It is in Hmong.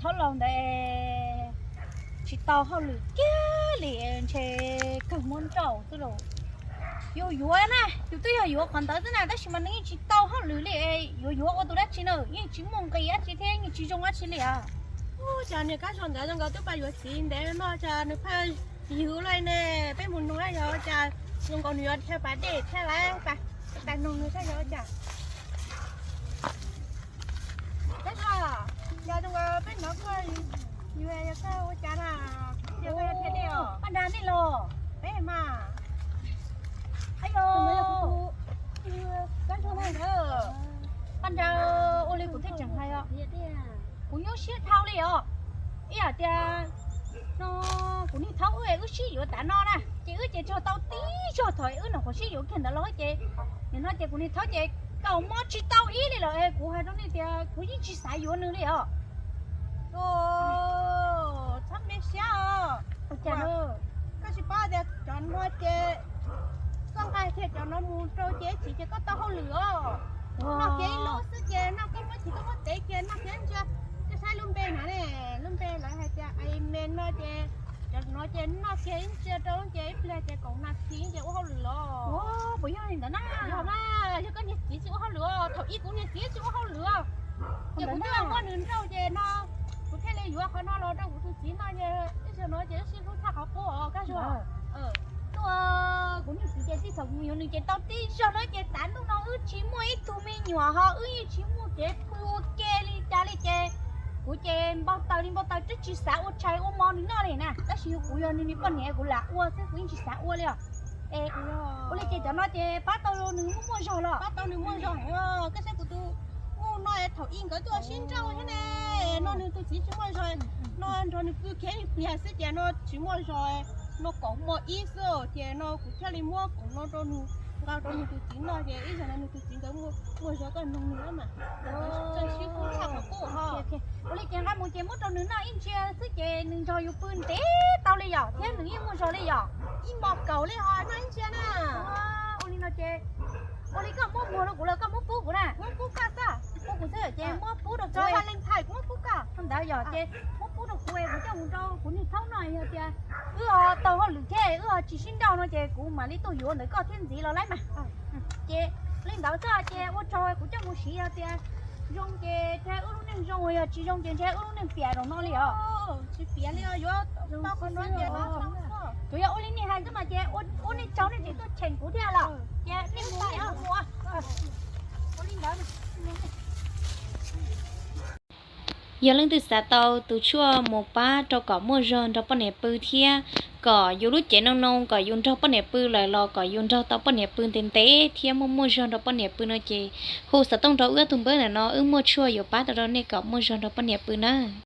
thaub laus ntawd tsis tau hauj lwm kiag li, ntshe kawg muab nrauj xwb lauj. Yus yuav na, yus twb yog yuav qhov ntawd xwb na, tab sis mas nws yeej tsis tau hauj lwm li. Yuav yuav ua tus dab tsi na, yeej tsis muaj nqis dab tsi thiab yeej tsis zoo dab tsi li os. Ua cas niag Kab Zog ntawd zoo nkaus twb pab yuav txiv ntev no, cas nws pheej ywg li ne? Peb mus nug yog ua cas zoo nkaus nws yuav dhia pas dej thiab lawm, peb mus nug nws saib yog ua cas. Kab Zog, yog zoo nkaus peb hnov koj ywg, yog koj ua cas na? Yog koj yuav dhia dej os? Paj Nra nej los? Peb mas. Ayo, Kab Zog ntawd, Paj Nra, ua li kuv thiaj tseem hais os, kuv nyuaj siab dhau li os. Ib yam tias no kuv niag thaub wb, wb sib yuav tav no na, ces wb ces tso tau tib zog thaum wb nyuam qhuav sib yuav kiag ntawd los ces, nim no ces kuv niag thaub ces kaus mob tsis tau ib li lawm. Kuv hais rau nej tias kuv yeej tsis xav yuav nws li os. Txhob me siab os. Koj tsis paub tias cov no ces koj nqa kiag cov no mus rau ces txiv ces koj tau hauj lwm os. Noj kiag ib lub xwb ces noj koj muab txiv koj muab tev kiag noj kiag ntsia. Koj saib lub npe no ne, lub npe lawv hais tias amen no ces cov no ces noj kiag ib ntsia rau ces ib pliag ces kaum nas this ces ua hauj lwm los. Puas yog li ntawd na? Yog mas, yog koj niag txiv tsis ua hauj lwm os, thaum ub kuv niag txiv tsis ua hauj lwm os. Ces kuv twb muab nws nrauj ces no kuv thiaj li yuav qhov no los rau kuv tus txiv no, ib zaug no ces wb sib hlub tshaj qhov qub os Kab Zog. Tuaj, kuv niag txiv ces txij thaum kuv yuav nws ces tau tib zaug no ces tav ntuj no wb tsis muaj ib tug me nyuam ho wb yeej tsis muaj kev pw ua ke li cas li ces kuv ces npau taws li npau taws twb tsis xav ua tshais ua mov nws noj li na, tab sis kuv yog nws niag poj niam kuv lam ua xwb kuv yeej tsis xav ua li os. Es ua li ces cov no ces pab tau nws muaj muaj zog los? Pab tau nws muaj zog heev os. Koj saib kuv tus muj no thaum ub nkawd tuaj sib nrauj thiab ne, no nws tus txiv tsis muaj zog, no nrog nws pw kiag ib pliag xwb ces no tsis muaj zog, no kaum mob ib xwb ces no kuv thiaj li muab kaum no rau nws, nqa rau nws tus txiv noj ces ib zaug no nws tus txiv nkawd muaj zog koj nug nws mas. Sib hlub tshaj qhov qub ho. Ua li ces nqa mus ces muab rau nws noj ib ntsia xwb ces nws nrog yus pw ntev tau li yom, thiab nws yeej muaj zog li yom. Ib hmos kaum li ho noj ib ntsia na. Ua li no ces, ua li koj muab muag rau kuv los koj muab pub kuv na? Muab pub koj xwb. Pub kuv xwb ces muab pub rau koj. Valentine kuv muab pub koj. Ntawd yog ces muab pub rau kuv es kuv coj mus rau kuv niag thaub noj, yog tias wb ho tau hauj lwm thiab wb ho tsis sib nrauj no ces kuv mam li tuaj yuav ntawm koj thiab ntxiv los lauj mas. Ces li ntawd xwb ces ua tsaug kuv coj mus siv, yog tias zoo ces ntshe wb lub neej zoo, yog tsis zoo ces ntshe wb lub neej piam zaum no li os. Tsis piam li os, yuav tau qhov no ces tsuas yog ua li nej hais xwb mas ces ua nej tsaug nej tseem tuaj cheem kuv thiab los. Ces nej mus, mus. Ua li ntawd. Yog leej twg xav tau tus tshuaj mus pab rau kom muaj zog nrog poj niam pw thiab kom yus lub cev noo noo kom yus nrog poj niam pw lawm los kom yus nrog tau poj niam pw ntev ntev thiab muaj muaj zog nrog poj niam pw no ces hu xov tooj rau wb ob tug npawb ntawm no, wb muaj tshuaj yuav pab tau rau nej kom muaj zog nrog poj niam pw na.